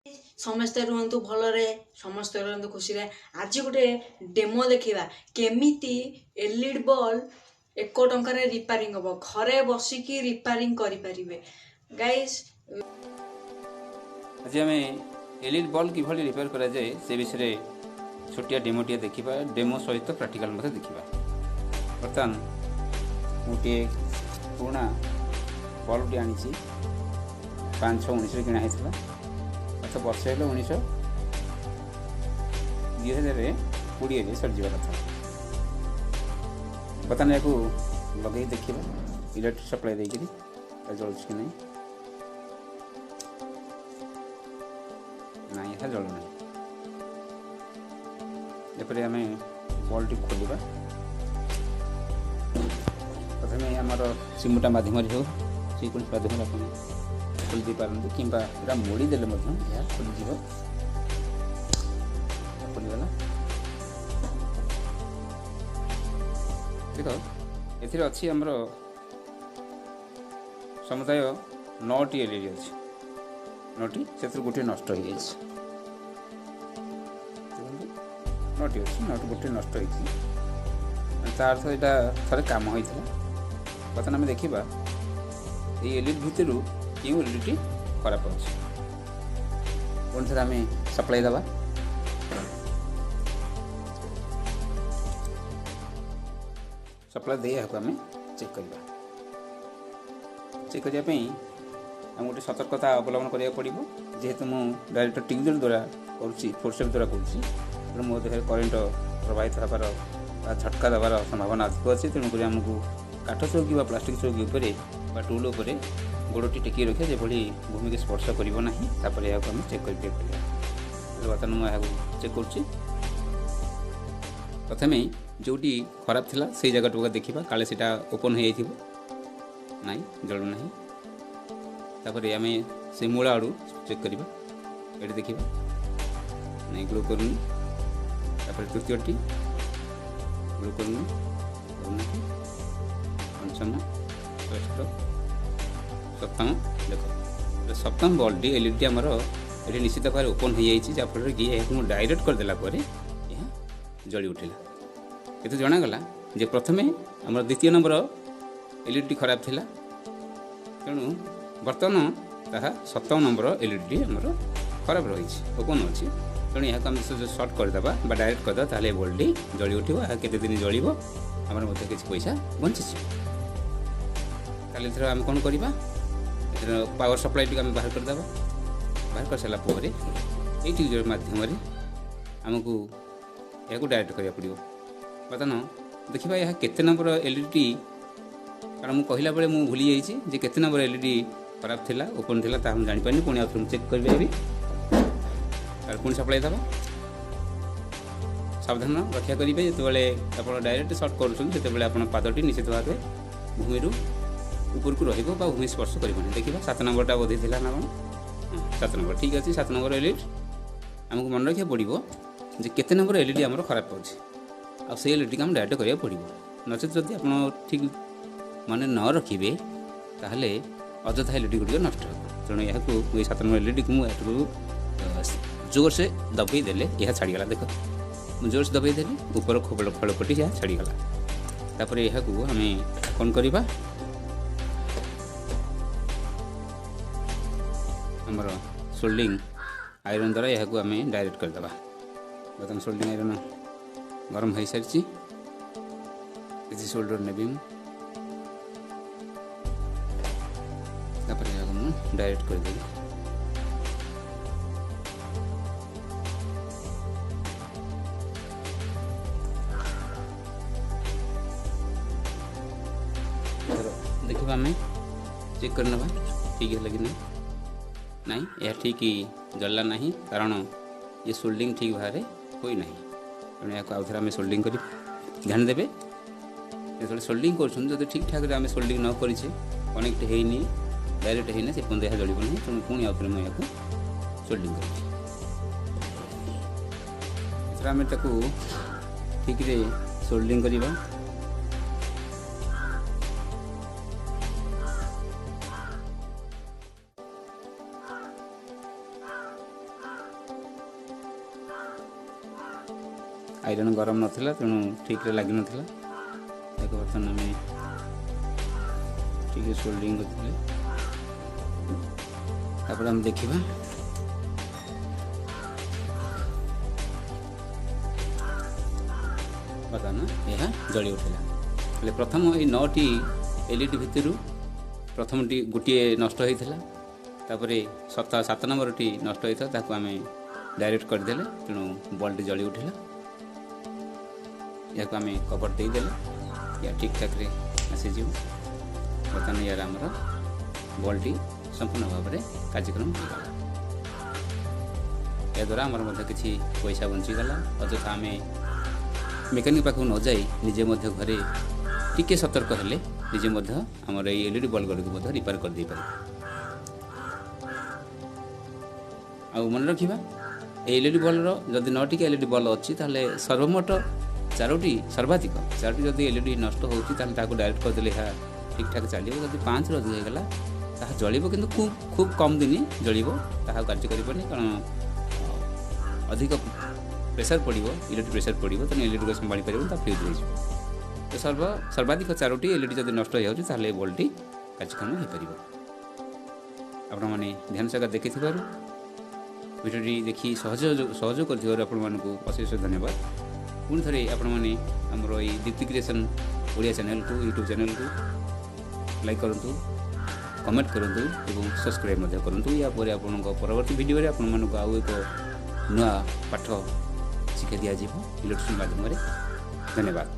ସମସ୍ତେ ରୁହନ୍ତୁ ଭଲରେ, ସମସ୍ତେ ରୁହନ୍ତୁ ଖୁସିରେ। ଆଜି ଗୋଟେ ଡେମୋ ଦେଖିବା କେମିତି ଏଲ୍ଇଡି ବଲ୍ 1 ଟଙ୍କାରେ ରିପାରିଂ ହବ, ଘରେ ବସିକି ରିପାରିଂ କରିପାରିବେ ଗାଇସ୍। ଆଜି ଆମେ ଏଲ୍ଇଡି ବଲ୍ କିଭଳି ରିପେୟାର କରାଯାଏ ସେ ବିଷୟରେ ଛୋଟିଆ ଡେମୋଟିଏ ଦେଖିବା, ଡେମୋ ସହିତ ପ୍ରାକ୍ଟିକାଲ ମଧ୍ୟ ଦେଖିବା। ବର୍ତ୍ତମାନ ଗୋଟିଏ ପୁରୁଣା ବଲ୍ବଟି ଆଣିଛି, 5 6 19ରେ କିଣା ହେଇଥିଲା, ଅର୍ଥାତ ବର୍ଷ ହେଲେ 19 2020ରେ ସରିଯିବା କଥା। ବର୍ତ୍ତମାନ ଏହାକୁ ଲଗେଇ ଦେଖିବା, ଇଲେକ୍ଟ୍ରିକ୍ ସପ୍ଲାଏ ଦେଇକରି ଜଳୁଛି କି ନାହିଁ। ନାଇଁ, ଏହା ଜଳୁନାହିଁ। ଏପରି ଆମେ ବଲ୍ଟି ଖୋଲିବା। ପ୍ରଥମେ ଆମର ଚିମୁଟା ମାଧ୍ୟମରେ ହେଉ, ଯେକୌଣସି ମାଧ୍ୟମରେ ଆପଣ ଖୋଲି ଦେଇପାରନ୍ତି, କିମ୍ବା ଏଇଟା ମୋଡ଼ି ଦେଲେ ମଧ୍ୟ ଏହା ଖୋଲିଯିବ। ଖୋଲିଗଲା। ଦେଖ, ଏଥିରେ ଅଛି ଆମର ସମୁଦାୟ 9ଟି ଏଲ୍ଇଡି ଅଛି, 9ଟି, ସେଥିରୁ ଗୋଟିଏ ନଷ୍ଟ ହୋଇଯାଇଛି। ଦେଖନ୍ତୁ, 9ଟି ଅଛି, 9ଟି, ଗୋଟିଏ ନଷ୍ଟ ହୋଇଛି, ତା ଅର୍ଥ ଏଇଟା ଥରେ କାମ ହୋଇଥିଲା। ବର୍ତ୍ତମାନ ଆମେ ଦେଖିବା ଏଇ ଏଲ୍ଇଡି ଭିତରୁ କେଉଁ ଏଲ୍ଇଡିଟି ଖରାପ ଅଛି। ପୁଣି ଥରେ ଆମେ ସପ୍ଲାଇ ଦେବା। ସପ୍ଲାଇ ଦେଇ ଏହାକୁ ଆମେ ଚେକ୍ କରିବା। ଚେକ୍ କରିବା ପାଇଁ ଆମକୁ ଗୋଟେ ସତର୍କତା ଅବଲମ୍ବନ କରିବାକୁ ପଡ଼ିବ। ଯେହେତୁ ମୁଁ ଡାଇରେକ୍ଟ ଟିଉଜର ଦ୍ୱାରା କରୁଛି, ଫୋର୍ସେପ୍ ଦ୍ୱାରା କରୁଛି, ତେଣୁ ମୋ ଦେହରେ କରେଣ୍ଟ ପ୍ରବାହିତ ହେବାର ବା ଝଟକା ଦେବାର ସମ୍ଭାବନା ଅଧିକ ଅଛି। ତେଣୁକରି ଆମକୁ କାଠ ଚୌକି ବା ପ୍ଲାଷ୍ଟିକ୍ ଚୌକି ଉପରେ ବା ଟୁଲ୍ ଉପରେ ଗୋଡ଼ଟି ଟେକି ରଖିବା, ଯେଭଳି ଭୂମିକୁ ସ୍ପର୍ଶ କରିବ ନାହିଁ। ତାପରେ ଏହାକୁ ଆମେ ଚେକ୍ କରିପାରିବା। ବର୍ତ୍ତମାନ ମୁଁ ଏହାକୁ ଚେକ୍ କରୁଛି। ପ୍ରଥମେ ଯେଉଁଠି ଖରାପ ଥିଲା ସେଇ ଜାଗାଟାକୁ ଦେଖିବା, କାଳେ ସେଇଟା ଓପନ୍ ହୋଇଯାଇଥିବ। ନାଇଁ, ଜଳୁନାହିଁ। ତାପରେ ଆମେ ସେ ମୂଳ ଆଡ଼ୁ ଚେକ୍ କରିବା। ଏଠି ଦେଖିବା, ନାଇଁ, ଗ୍ଲୋ କରୁନି। ତାପରେ ତୃତୀୟଟି ଗ୍ଲୋ କରୁନି, କରୁନାହିଁ। ପଞ୍ଚମ, ଷଷ୍ଠ, ସପ୍ତମ, ଦେଖ ସପ୍ତମ ବଲ୍ଟି ଏଲ୍ଇଡି ଆମର ଏଠି ନିଶ୍ଚିତ ଭାବରେ ଓପନ୍ ହୋଇଯାଇଛି, ଯାହାଫଳରେ କି ଏହାକୁ ମୁଁ ଡାଇରେକ୍ଟ କରିଦେଲା ପରେ ଏହା ଜଳି ଉଠିଲା। ଏଥିରୁ ଜଣାଗଲା ଯେ ପ୍ରଥମେ ଆମର ଦ୍ୱିତୀୟ ନମ୍ବର ଏଲ୍ଇଡି ଖରାପ ଥିଲା, ତେଣୁ ବର୍ତ୍ତମାନ ତାହା ସପ୍ତମ ନମ୍ବର ଏଲ୍ଇଡି ଆମର ଖରାପ ରହିଛି, ଓପନ୍ ଅଛି। ତେଣୁ ଏହାକୁ ଆମେ ଯଦି ସର୍ଟ କରିଦେବା ବା ଡାଇରେକ୍ଟ କରିଦେବା, ତାହେଲେ ଏ ବଲ୍ଟି ଜଳି ଉଠିବ। ଏହା କେତେ ଦିନ ଜଳିବ, ଆମର ମଧ୍ୟ କିଛି ପଇସା ବଞ୍ଚିଯିବ। ତାହେଲେ ଏଥର ଆମେ କ'ଣ କରିବା? ଏଥର ପାୱାର ସପ୍ଲାଇଟିକୁ ଆମେ ବାହାର କରିଦେବା। ବାହାର କରିସାରିଲା ପରେ ଏଇ ଟ୍ୟୁଜର ମାଧ୍ୟମରେ ଆମକୁ ଏହାକୁ ଡାଇରେକ୍ଟ କରିବାକୁ ପଡ଼ିବ। ବର୍ତ୍ତମାନ ଦେଖିବା ଏହା କେତେ ନମ୍ବର ଏଲ୍ଇଡି, କାରଣ ମୁଁ କହିଲା ବେଳେ ମୁଁ ଭୁଲି ଯାଇଛି ଯେ କେତେ ନମ୍ବର ଏଲ୍ଇଡି ଖରାପ ଥିଲା, ଓପନ୍ ଥିଲା, ତାହା ମୁଁ ଜାଣିପାରିନି। ପୁଣି ଆଉଥରେ ମୁଁ ଚେକ୍ କରିପାରିବି। ତାହେଲେ ପୁଣି ସପ୍ଲାଇ ଦେବା। ସାବଧାନ ରକ୍ଷା କରିବେ, ଯେତେବେଳେ ଆପଣ ଡାଇରେକ୍ଟ ସର୍ଟ କରୁଛନ୍ତି ସେତେବେଳେ ଆପଣ ପାଦଟି ନିଶ୍ଚିତ ଭାବେ ଭୂମିରୁ ଉପରକୁ ରହିବ ବା ଭୂମି ସ୍ପର୍ଶ କରିବନି। ଦେଖିବା 7 ନମ୍ବରଟା ବୋଧେ ଥିଲା ନା କ'ଣ? 7 ନମ୍ବର ଠିକ୍ ଅଛି, 7 ନମ୍ବର ଏଲ୍ଇଡି। ଆମକୁ ମନେ ରଖିବାକୁ ପଡ଼ିବ ଯେ କେତେ ନମ୍ବର ଏଲ୍ଇଡି ଆମର ଖରାପ ଅଛି, ଆଉ ସେଇ ଏଲ୍ଇଡିକୁ ଆମେ ଡାଇରେକ୍ଟ କରିବାକୁ ପଡ଼ିବ। ନଚେତ୍ ଯଦି ଆପଣ ଠିକ୍ ମନେ ନ ରଖିବେ ତାହେଲେ ଅଯଥା ଏଲ୍ଇଡି ଗୁଡ଼ିକ ନଷ୍ଟ ହେବ। ତେଣୁ ଏହାକୁ ଏଇ 7 ନମ୍ବର ଏଲ୍ଇଡିକୁ ମୁଁ ଏହାକୁ ଜୋରସେ ଦବେଇ ଦେଲେ ଏହା ଛାଡ଼ିଗଲା। ଦେଖ, ମୁଁ ଜୋରସେ ଦବେଇ ଦେଲି, ଉପର ଖୋଳପଟି ଏହା ଛାଡ଼ିଗଲା। ତାପରେ ଏହାକୁ ଆମେ କ'ଣ କରିବା? ଆମର ସୋଲ୍ଡିଂ ଆଇରନ୍ ଦ୍ୱାରା ଏହାକୁ ଆମେ ଡାଇରେକ୍ଟ କରିଦେବା। ବର୍ତ୍ତମାନ ସୋଲ୍ଡିଂ ଆଇରନ୍ ଗରମ ହୋଇସାରିଛି। କିଛି ସୋଲ୍ଡର ନେବି ମୁଁ, ତାପରେ ଏହାକୁ ମୁଁ ଡାଇରେକ୍ଟ କରିଦେବି। ଦେଖିବା, ଆମେ ଚେକ୍ କରିନେବା ଠିକ୍ ହେଲା କି ନାହିଁ। ନାଇଁ, ଏହା ଠିକ୍ ଜଳିଲା ନାହିଁ, କାରଣ ଏ ସୋଲ୍ଡିଂ ଠିକ୍ ଭାବରେ ହୋଇନାହିଁ। ତେଣୁ ଏହାକୁ ଆଉଥରେ ଆମେ ସୋଲ୍ଡିଂ କରିବା। ଧ୍ୟାନ ଦେବେ, ଯେତେବେଳେ ସୋଲ୍ଡିଂ କରୁଛନ୍ତି, ଯଦି ଠିକ୍ ଠାକ୍ରେ ଆମେ ସୋଲ୍ଡିଂ ନ କରିଛେ, କନେକ୍ଟ ହେଇନି, ଡାଇରେକ୍ଟ ହେଇନି, ସେ ପର୍ଯ୍ୟନ୍ତ ଏହା ଜଳିବ ନାହିଁ। ତେଣୁ ପୁଣି ଆଉଥରେ ମୁଁ ଏହାକୁ ସୋଲ୍ଡିଂ କରିବି। ଏଥର ଆମେ ତାକୁ ଠିକ୍ରେ ସୋଲ୍ଡିଂ କରିବା। ଆଇରନ୍ ଗରମ ନଥିଲା, ତେଣୁ ଠିକ୍ରେ ଲାଗିନଥିଲା। ତାକୁ ବର୍ତ୍ତମାନ ଆମେ ଟିକେ ସୋଲ୍ଡିଂ କରିଥିଲେ। ତାପରେ ଆମେ ଦେଖିବା ବର୍ତ୍ତମାନ ଏହା ଜଳି ଉଠିଲା। ହେଲେ ପ୍ରଥମ ଏଇ 9ଟି ଏଲ୍ଇଡି ଭିତରୁ ପ୍ରଥମଟି ଗୋଟିଏ ନଷ୍ଟ ହୋଇଥିଲା, ତାପରେ 7 ନମ୍ବରଟି ନଷ୍ଟ ହୋଇଥିଲା, ତାକୁ ଆମେ ଡାଇରେକ୍ଟ କରିଦେଲେ, ତେଣୁ ବଲ୍ଟି ଜଳି ଉଠିଲା। ଏହାକୁ ଆମେ କଭର ଦେଇଦେଲେ ଏହା ଠିକ୍ଠାକ୍ରେ ଆସିଯିବ। ବର୍ତ୍ତମାନ ଏହାର ଆମର ବଲ୍ଟି ସମ୍ପୂର୍ଣ୍ଣ ଭାବରେ କାର୍ଯ୍ୟକ୍ରମ ହୋଇଗଲା। ଏହାଦ୍ୱାରା ଆମର ମଧ୍ୟ କିଛି ପଇସା ବଞ୍ଚିଗଲା। ଅଯଥା ଆମେ ମେକାନିକ୍ ପାଖକୁ ନ ଯାଇ ନିଜେ ମଧ୍ୟ ଘରେ ଟିକେ ସତର୍କ ହେଲେ ନିଜେ ମଧ୍ୟ ଆମର ଏଇ ଏଲ୍ଇଡି ବଲ୍ବ ଗୁଡ଼ିକୁ ମଧ୍ୟ ରିପେୟାର କରିଦେଇପାରିବା। ଆଉ ମନେ ରଖିବା, ଏଇ ଏଲ୍ଇଡି ବଲ୍ବର ଯଦି 9ଟିକି ଏଲ୍ଇଡି ବଲ୍ବ ଅଛି, ତାହେଲେ ସର୍ବମୋଟ 4ଟି, ସର୍ବାଧିକ 4ଟି ଯଦି ଏଲ୍ଇଡି ନଷ୍ଟ ହେଉଛି, ତାହେଲେ ତାକୁ ଡାଇରେକ୍ଟ କରିଦେଲେ ଏହା ଠିକ୍ଠାକ୍ ଚାଲିବ। ଯଦି 5ରୁ ଅଧିକ ହେଇଗଲା ତାହା ଜଳିବ, କିନ୍ତୁ ଖୁବ୍ କମ୍ ଦିନ ଜଳିବ, ତାହା କାର୍ଯ୍ୟ କରିବନି, କାରଣ ଅଧିକ ପ୍ରେସର ପଡ଼ିବ, ଇଲେକ୍ଟ୍ରିକ୍ ପ୍ରେସର ପଡ଼ିବ, ତେଣୁ ଇଲେକ୍ଟ୍ରିକ୍ ସମ୍ଭାଳି ପାରିବନି, ତା ଫ୍ୟୁଜ୍ ହେଇଯିବ। ତ ସର୍ବାଧିକ 4ଟି ଏଲ୍ଇଡି ଯଦି ନଷ୍ଟ ହେଇଯାଉଛି, ତାହେଲେ ଏ ବଲ୍ଟି କାର୍ଯ୍ୟକ୍ଷମ ହୋଇପାରିବ। ଆପଣମାନେ ଧ୍ୟାନ ସହକାରେ ଦେଖିଥିବାରୁ, ଭିଡ଼ିଓଟି ଦେଖି ସହଯୋଗ କରିଥିବାରୁ ଆପଣମାନଙ୍କୁ ଅଶେଷ ଧନ୍ୟବାଦ। ପୁଣି ଥରେ ଆପଣମାନେ ଆମର ଏଇ ଦୀପ୍ତି କ୍ରିଏସନ୍ ଓଡ଼ିଆ ଚ୍ୟାନେଲକୁ, ୟୁଟ୍ୟୁବ୍ ଚ୍ୟାନେଲକୁ ଲାଇକ୍ କରନ୍ତୁ, କମେଣ୍ଟ କରନ୍ତୁ ଏବଂ ସବସ୍କ୍ରାଇବ୍ ମଧ୍ୟ କରନ୍ତୁ। ୟା ପରେ ଆପଣଙ୍କ ପରବର୍ତ୍ତୀ ଭିଡ଼ିଓରେ ଆପଣମାନଙ୍କୁ ଆଉ ଏକ ନୂଆ ପାଠ ଶିକ୍ଷା ଦିଆଯିବ ଇଲେକ୍ଟ୍ରିକ୍ ମାଧ୍ୟମରେ। ଧନ୍ୟବାଦ।